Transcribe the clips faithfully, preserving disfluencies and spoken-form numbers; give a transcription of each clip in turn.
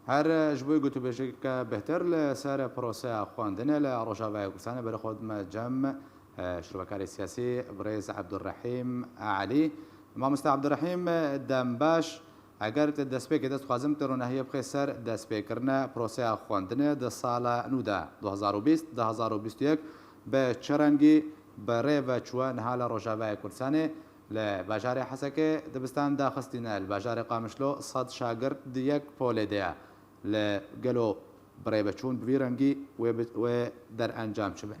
Her ji bo gotûbêjeke bêhtir li ser proseya xwendinê li Rojavayê Kurdistanê berê xwe dime cem, e, şrovekarê siyasî birêz Ebdurrehîm Elî. Mamoste Ebdurrehîm, dem baş. Eger tu destpêkê de dixwazim tu ronahiyê bixê ser destpêkirine proseya xwendinê di sala nû de, du hezar û bîst, du hezar û bîst û yek, bi çi rengî bi rê ve çûwe niha li Rojavayê Kurdistanê? Li bajarê Hesekê dibistan daxistîne, li bajarê Qamişlo sed şagirt di yek polê de ye. Li gelo bi rê ve çûn bi vî rengî wê bi-, wê derencam çi bin?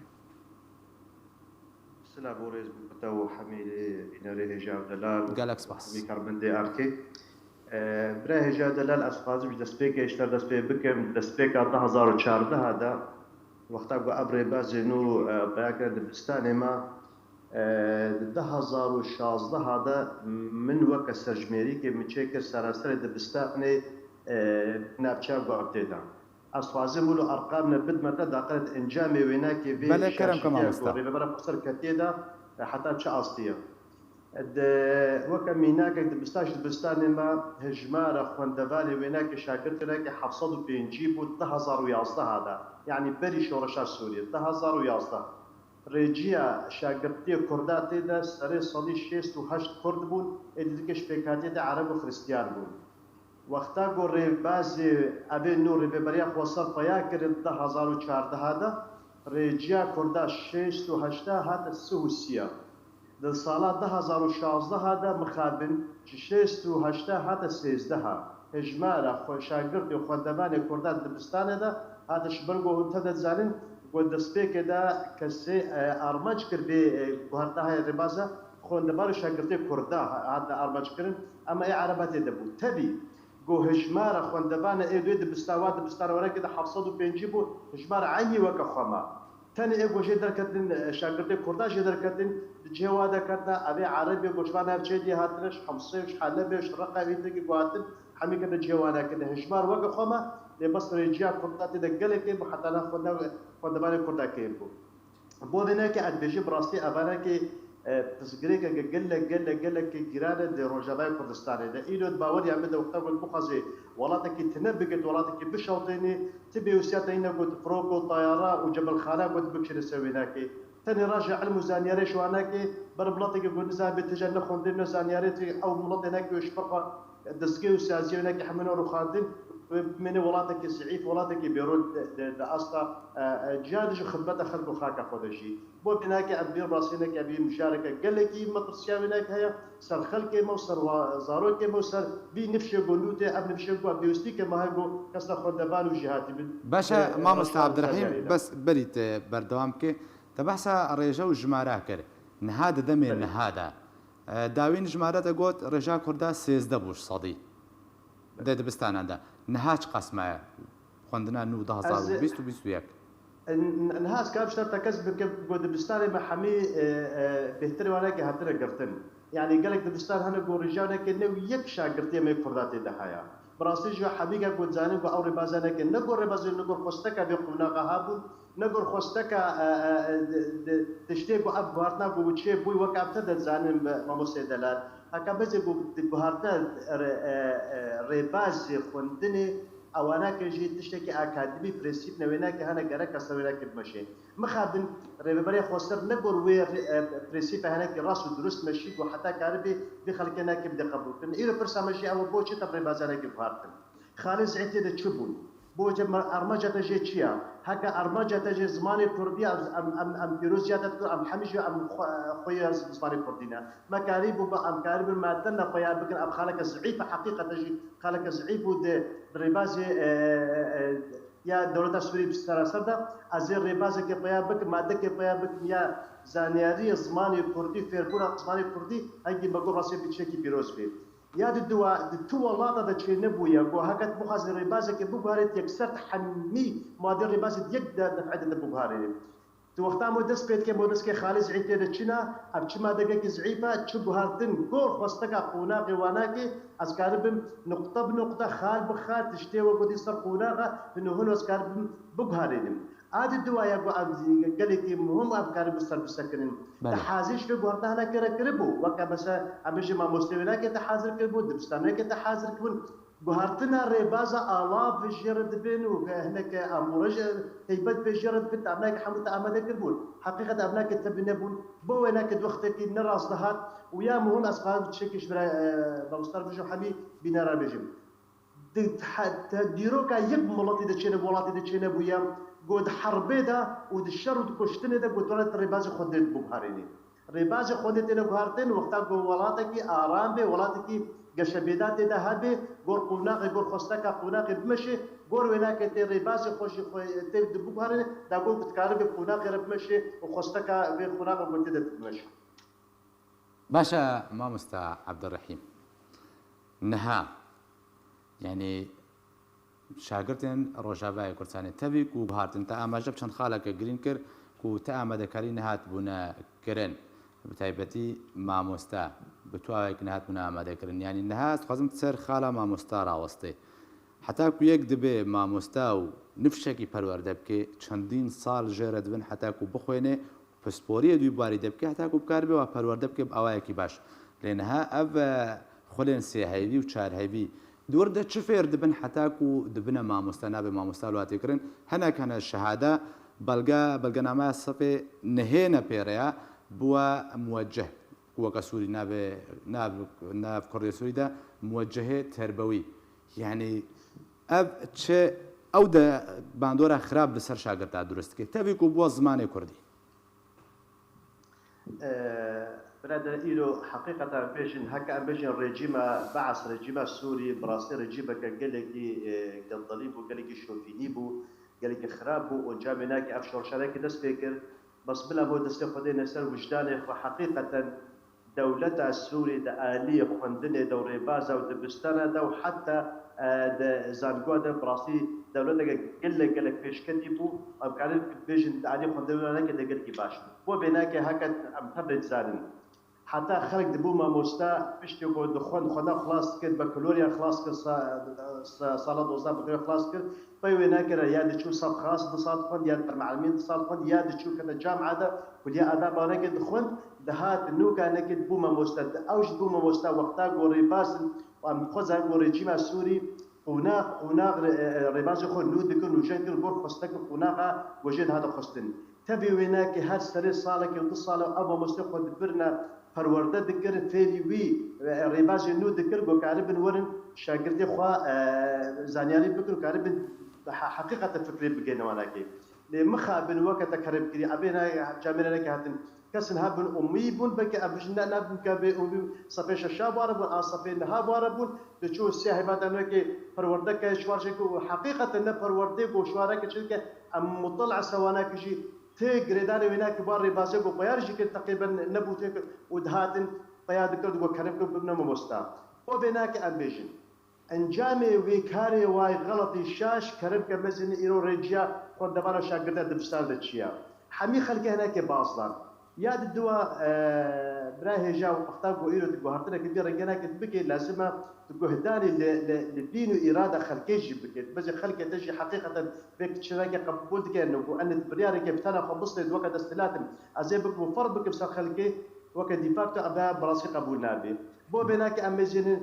Silav û rêz bo te û hemî bînerê hêja û delal û Gelek spas. Hemî karmendê Erkê. E, bira hêja û delal, ez dixwazim ji destpêkê ji te dest pê bikim. Destpêka du hezar û çardeh de, wexta ku ev rêbazê nû, e, peyakirine dibistanê me, e, di du hezar û şazdeh de min weke serjimêrîkê min çêkir seranserê dibistanê, e, navçeya ku ev tê de. Ez dixwazim wilo erqamine bidme te, daqiqet encamê wênakê vê Belê, kerem ke şaşîtiya mamoste. Ku Rêvebera Xweser ketiye de, e, heta çi astî ye. Di, weke mînakek dibista ji dibistanê me hijmara xwendevanê wênakê şagirtê wênakê heft sed û pêncî bû di du hezar û yazdeh de. Yanî berî şoreşa Sûriyê, du hezar û yazdeh. Rêciya şagirtiyê Kurda tê de serê sedî şêst û heşt Kurd bûn, ê di dikê ji pêkhatiyê de Ereb û Xiristiyan bûn. Wexta ku rêbazê evê nû Rêveberiya Xweser peya kirin di du hezar û çardeh de, rêciya Kurda şêst û heşt hate sih û sî. Di sala du hezar û şazdeh de mixabin ji şêst û heşt hate sêzdeh. Hejmara xwe-, şagirtê û xwendevanê Kurda di dibistanê de hate ji ber ku hûn tede dizanin ku destpêkê de kesê, e, armanc kir vê, e, guhertina heye rêbaza xwendevan û şagirtê Kurda hate armanc kirin, ema ê Ereba tê de bû. Tevî, ku hejmara xwendevane ê wê dibista-, wa dibistana wênakê de heft sed û pêncî bû, hejmara eynî weke xwe ma. Tenê ê ku jê derketin, e, şagirtê Kurda jê derketin, di cihê wa de ketina, ev ê Erebê ku ji van navçeyê dê hatine, ji Hemsê, ji Helebê, ji Reqa, wî têkê ku hatin, hemî ketine cihê wan de ketine. Hejmar weke xwe ma, lê bes rêciya Kurda tê de gelek kêm bû, heta na xwenda-, xwendevanê Kurda kêm bû. Bo vê neke ez dibêjim, bi rastî evanekê, e, pirsgirêkeke gelek, gelek, gelekê giran e di Rojavayê Kurdistanê de. Îro di baweriya min de wexta ku tu bixwazê welatekî tune bigit, welatekî bişewtênî, ti pêwîstiya te hîne ku tu firoko, tayara û cebilxana ku tu bikişîne ser wênakê. Tenê raje ilm û zanyarê ji wanekê, ber miletekî ku nizanibê tije ne xwendin ne zanyarê, ew miletê neke ji ber xwe destgeh û saziyê wênekê hemû ne rûxandin, wê bimêne welatekî zeîf, welatekî bêrol di, di, di asta, e, e, ciya de jî xidmeta xelk û xaka xwe de jî. Bo vê neke em bê rastî neke bî mijareke gelekî metirsiya wêneke heye, ser xelkê me û ser wa-, zarokê me û ser vî nifşê ku nû tê, ev nifşê ku pêwîstî ke me heye ku kesna xwendevan û jêhatî bin. Beş e, e, mamoste Abdurrahîm, bes berî te berdewam ke. Te behsa rêje û jimara kir. Niha di demê Belê. niha de. E, dawîn jimare te got, rêja Kurda sêzdeh bû ji sedî. Di dibistanan de. Niha çiqas me ye? Xwendina nû du hezar û bîst û bîst û yek. N-, n-, niha ez karim ji te tekez bikim ku dibistanê me hemî, e, e, bêhtir wanekê hatine girtin. Yanî gelek dibistan hene ku rêjanekê new yek şagirtiyê me Kurda tê de heye. Bi rastî jî hemî gelek ku dizanin ku ew rêbazanekê ne ku rêbazê, ne ku xwesteka vê qonaxa habûn, ne ku xwesteka, e, e, e, di, di, tiştê ku ev guhertina ku çê bûy wek ev te de dizanin bi mamostê delal. Heke bezê ku di guhertina re-, e, e, rêbazê xwendinê ewanake jî tiştekî akademî, prensîp ne wênake hene gerek kesna wênake bimeşê. Mixabin Rêveberiya Xweser ne gor wê re-, e, prensîpe henekî rast û dirust meşî ku heta karibê vê xelkê nake bide qebûlkirin. Îro pirsa me jî ew e, bo çi te bi rêbazanekê guhartin? Xalê Zeîf tê de çi bûn? Bo ce me-, armanca te jê çi ya? Heke armanca te jê zimanê kurdî ya, em, em, em pîroziya te dikin, em hemî jî em xwe-, xweyê zimanê kurdî ne. Me karîbû bi, em karîbin madde ne xwe ya bikin, em xaleke zeîf e, heqîqeten jî xaleke zeîf bû di, di rêbazê, e, e, e, ya dewleta Sûrî bi seraser de, ez ê rêbazekê peya bikim, madekê peya bikim ya zanyariyê zimanê kurdî, fêrbûna zimanê kurdî, hengî me got rastî bi tiştekî pîroz bê. Ya di diwa, di tu welata de çênebûye, got heke tu bixwazî rêbazekê biguherî, tu yekser tu hemî madê rêbazê di yek de-, def'ê de biguherî. Tu wexta mo dest pê dike, mo dest ke xalê zeîf tê de çi ne, ev çi madegekî zeîf e, çi guhertin, gor xwesteka qonaxê wanakê, ez karibim nuqte bi nuqte, xal bi xal, tiştê we gotî ser qonaxa, hino hino ez karibim biguherînim. A di diwa ya ku ev gelekî muhim, ev karibin ser bisekinin. Belê. Te hazir ji vê guhertina hinekê re kiribû, weke mesela em bêjin mamostê wênakê te hazir kiribû, dibistanekê te hazir kiribûn. Guhartina rêbaza alav jê re dibin û hineke amûre jî teybet pê jê re dibin, te evnake hemû te amade kiribûn. Heqîqet evnake tevî nebûn. Bo wênake di wextekî ne rast dihat û ya muhim ez xwarim tiştekî ji bira, e, mamosta bijim hemî bînera bêjim. Di, te, te dîroka yek miletî de çêne, welatî de çêne bûye, ku di herbê de û di şer û di kuştinê de ku tu rêbazê xwendê biguherînî. Rêbazê xwendê têne guhertin, wexta ku welatekî aram bê, welatekî geşebêda tê de hebe, gor qonaxê, gor xwesteka qonaxê bimeşe, gor wênake tê rêbazê xwe jî xwe tê de biguherîne, da gor ku dikare vê qonaxê re bimeşe û xwesteka vê qonaxê ku tê de bimeşe. Baş e, mamosta Ebdurehîm. Niha, yanî, şagirtên Rojavayê Kurdistanê tevî ku guhartin, te amaje bi çend xaleke girîng kir ku te amadekarî nehatibûne kirin. Bi taybetî mamoste, bi tu awayekî nehatibûne amadekirin. Yanî niha ez dixwazim ser xala mamosta rawestê. Heta ku yek dibe mamosta û nifşekî perwerde bike, çendîn sal jê re dibin heta ku bixwêne, pisporiyê di wî barî de bike, heta ku bikaribe wa perwerde bike bi awayekî baş. Lê niha ev, e, xulên sêheyvî û çarheyvî di wir de çi fêr dibin heta ku dibine mamoste, nabe mamoste li hatê kirin? Hinek hene şehada, belge, belgenameya sefê nihê ne pê re ya, bûye muweceh. Ku weke Sûrî nabe, nav, nav kurdê Sûrî de muwecehê terbewî. Yanî ev çi, ew de bandora xirab li ser şagirta dirust dike. Tevî ku bûye zimanê kurdî. E, birader, îro heqîqeten bêjin, heke em bêjin rejîma Beas, rejîma Sûrî, bi rastî rejîmeke gelekî, e, gendelî bû, gelekî şofînî bû, gelekî xirab bû û encamê nake ev şorşarekî dest pê kir. Bes bila bo destê xwe dêne ser wijdanê xwe, heqîqeten dewleta Sûrî di aliyê xwendinê de û rêbaza û dibistana de û heta, e, di zanîngeha de bi rastî dewleteke gelek, gelek pêşketî bû. Em karin bêjin di aliyê xwendinê de gelekî baş bû. Bo vê nake heke em tevlê dizanin. Heta xelk dibû mamosta, piştî ku dixwend, xwenda xilas dikir, bakaloriya xilas kir, sa-, sa-, sala dozdeh bakaloriya xilas kir, pey wê nekire, ya diçû saf xas du sal dixwend, ya dermeelimîn du sal dixwend, ya diçû kete camia de, kuliya adaba neke dixwend, dihat nûka neke dibû mamosta, di ew jî dibû mamosta wexta ku rêbazin û em dixwazin ku rejîma Sûrî qonax, qonax rê-, e, e, rêbazê xwe nû dikin û jeng dikin, gor xwestek qonaxa ku jê dihate xwestin. Tevî wê neke her serê salekê û du sala ev mamoste xwe dibirine perwerde dikir, fêrî wî, e, rêbazê nû dikir, ku karibin werin şagirtê xwe, e, zanyarî bikin û karibin he-, heqîqete fikrê bigihîne wanakê. Lê mixabin weke te kerem kirî, ebê ne camêre neke hatin. Kesin hebûn umî bûn, belkî ev bijin ne, nebûn ke bê umî sefê şeşa bare bûn, an sefê niha bare bûn, diçû sê heyvata nûkê perwerdeke şwarjeke û heqîqeten ne perwerdê ku şwareke çilke em mutil esewaneke jî tê girêdanê wê nake bar rêbazê ku xweyar jî kir teqrîben nebû tê û dihatin peya dikir ku kerem kir bibne mamosta. Bo vê nake em bêjin. Encamê wê karê way xeletî şaş, kerem ke mezin îro rêciya xwendevana şagirda dibistan de çiya. Hemî xelkê hinekê baz dan. Ya di dua, e, bira hêja wexta ku îro tu guhertineke vî rengeneke tu bikê, lazim e tu guhdanî li, li, li bîn û îrada xelkê jî bikê. Bibêje xelkê te jî heqîqeten vê çireke qebûl dike, ku em li biryareke bi tena xwe bistê weke desthilatin. Ez ê bikim û ferz bikim ser xelkê weke de facto ev bi rastî qebûl nabê. Bo vê nake em mêzênin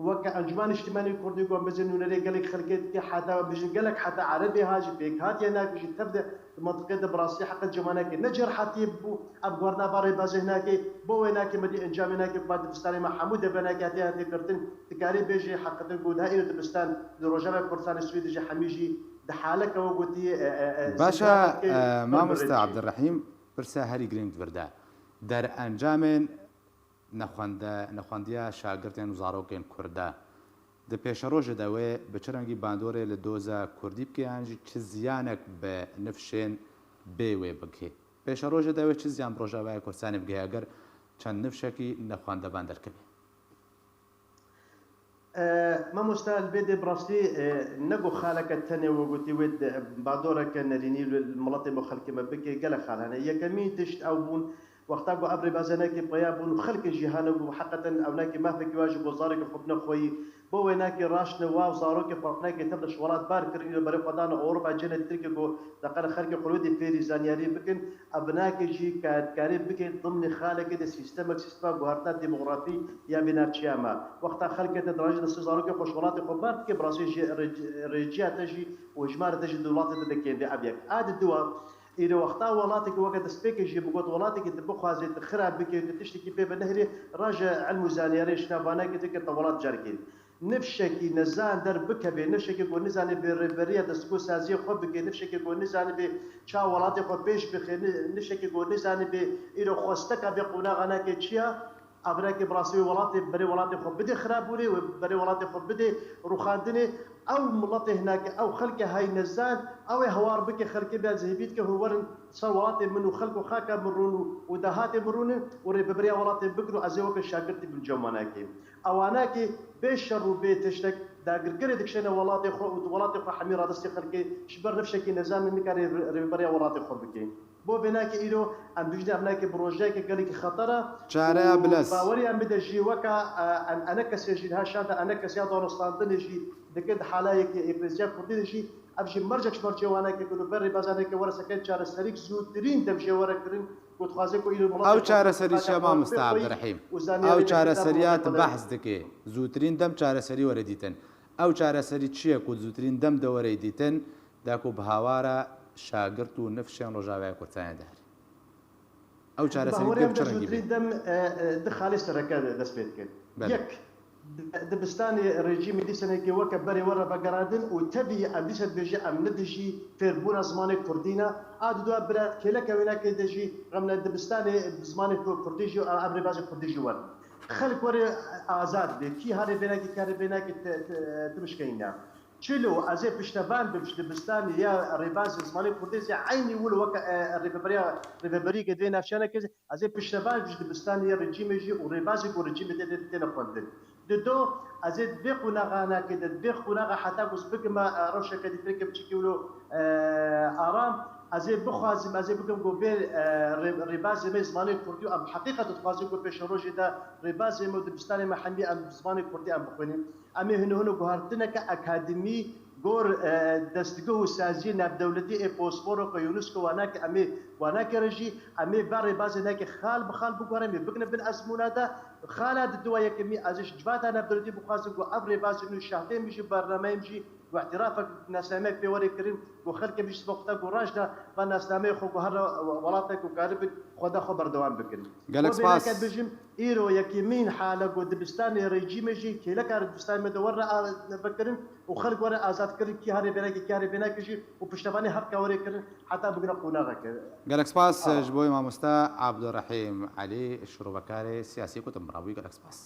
Weke Encûmena Niştimanî Kurdî ku em bêjin nûnerê gelek xelkê dike, heta bêjin gelek heta erebê ha jî pêk hatiye, nake jî tev de di mintiqê de bi rastî heqet ciwanekê ne cêrhatiyê bû. Ev guhertina va rêbazê hinakê, bo wê nake me dî encamê nake ku va dibistanê me hemû devenekê hatiye hatê girtin. Dikarî bêjî heqetin ku daha îro dibistan di Rojava Kurdistanê Swêdê jî hemî jî di haleke we gotî, e, e, e, Baş e, zîndana dike, e, pir bi mamoste rêçî. Ebdurehîm, pirsa herî girîng di vir de. Derencamên nexwende-, nexwendiya şagirtên û zarokên Kurd e. Di pêşerojê de wê bi çi rengî bandorê li doza Kurdî bike yan jî çi ziyanek bi nifşên bê wê bike? Pêşerojê de wê çi ziyan bi Rojavaya Kurdistanê bike eger çend nifşekî nexwendevan derkeve? E, mamosta, li vê dê bi rastî, e, ne ku xaleke tenê we gotî wê di, bandoreke nerînî li miletê me, xelkê me bike, gelek xal hene. Yekemîn tişt ew bûn, wexta ku ev rêbazenekê peya bûn û xelkê jî hene ku heqeten ewnekê mafekî wa ji bo zarokê xwe bine xweyî, Bo wê nakê raştine wa û zarokê xwe nakê tev de ji welat bar kirin, îro berê xwe dane Ewropa, cihê Tirkiyê ku deqel xelkê xwe wê dê fêrî zanyariyê bikin, ev nakê jî ka dikarê bike dimnê xalekê de sîstemek, sîstema guhertina demografî ya vê navçeya me. Wexta xelkê te dirajî destê zarokê xwe ji welatê xwe bar dike, bi rastî jî rêc-, rêciya te jî û hejmarê te jî di welatê te de kêm be. Ev yek. A di dua, îro wexta welatekî weke destpêkê jî bigot, welatekî tu bixwazê tu xira bikê, tu tiştekî pê ve nehêlî, raje ilm û zanyariyê ji nav vanakê dike te welat cerkê. Nifşekî nezan derbikeve, nifşekî ku nizanî bê rêveberiya destgo saziyê xwe bike, nifşekî ku nizanî bê ça welatê xwe pêş bixe, ni-, nifşekî ku nizanî bê îro xwesteka vê qonaxa nake çi ya, ev nake bi rastî wê welatê, berê welatê xwe bidê xirabûnê, wê berê welatê xwe bidê rûxandinê. Ew miletê hinake, ew xelkê hay nezan, ew ê hawar bike, xelkê bê zihbît ke hûn werin ser welatê min û xelk û xaka min rûn û, û dahatê min rûnin û rêveberiya welatê bikin û ez ê weke şagirtî bim cem wanakê. Ewanakê bê şer û bê tiştek dagirkerê dikişêne welatê xwe û di welatê xwe hemî radestê xelkê ji ber nifşekî nezan nikare rê-, rêveberiya welatê xwe bike. Bo vê nake îro em dijî em nake bi rojnayeke gelekî xeter e. Çareya û bilez. Bawerî em bide jî weka, e, em enekesê jî niha şanda enekesiya danûstandinê jî dike di halayeke êkleziya kurdî de jî ev jî mercek ji mercê wanake ku li ber rêbazaneke were seken çareserîk zûtirîn dem jê were kirin. Ku dixwaze ku îro Ew çareserî çi ye, mamoste Abdurehîm? Ew çareseriya tu behs dikê. Zûtirîn dem çareserî were dîtin. Ew çareserî çi ye ku zûtirîn dem de were dîtin, da ku bi hawara şagirt û nifşên Rojavaya Kurdistanê de herî? Ew çareserî dikê bi çi rengî bê? Zûtirîn dem, e, e, di xalê sereke dest pê dikin. Belê. Yek, Dibistanê rejîmê dîsenekê weke berê we re vegerandin û tevî em dîse dibêje em ne dijî fêrbûna zimanê kurdî ne. A di dua bira kêleke wênekê de jî rewne dibistanê bi zimanê ku-, kurdî jî, em rêbazê kurdî jî werin. Xelk were azad be. Kî harê vênekê, kî harê vênekê te, te, te bişkeyîne. Çilo ez ê piştevan bim ji dibistanê ya rêbazê zimanê kurdî zî eynî wilo weke, e, rêveberiya, rêveberiyeke di vê navçeyanekê zî Ez ê piştevan ji dibistanê ya rejîmê jî û rêbazê ku rejîmê tê de têne xwendin. Di do, ez ê di vê qonaxa nake de, di vê qonaxa heta ku ez bikime, e, rewşeke dîtireke biçikî wilo, e, aram, ez ê bixwazim, ez ê bikim ku vê, e, rê-, rêbazê me zimanê kurdî û em heqîqet dixwazin ku pêşerojê de rêbazê me û dibistanê me hemî em zimanê kurdî em bixwînin. Em ê hino hino guhertineke akademî gor, e, destgeh û saziyê navdewletî ê posporo ke UNESCO wanake, em ê wanake re jî, em ê va rêbazê nake xal bi xal biguherin, em ê bikine bin ezmûna de. Xala di dua yekemî, ez ê ji civata navdewletî bixwazim ku ev rêbazê min û şahdê min jî, bernameyê min jî, ku îtirafek nasnamek pê were kirin, ku xelkê min jî sibe wexta ku raş de va nasnameyê xwe guhere welatek ku karibin xweda xwe berdewam bikin. Gelek spas. Bêneke bijim, Îro yekîmîn hale ku dibistanê rejîmê jî kêleka dibistanê me de were a-, vekirin û xelk were azad kirin, kî harê vênekê, kî harê vênekê jî û piştevanî hevka were kirin heta bigire qonaxeke. Gelek spas ji bo wê mamoste Abdurehîm Elî, şirovekarê siyasî ku tu min re bûyî. Gelek spas.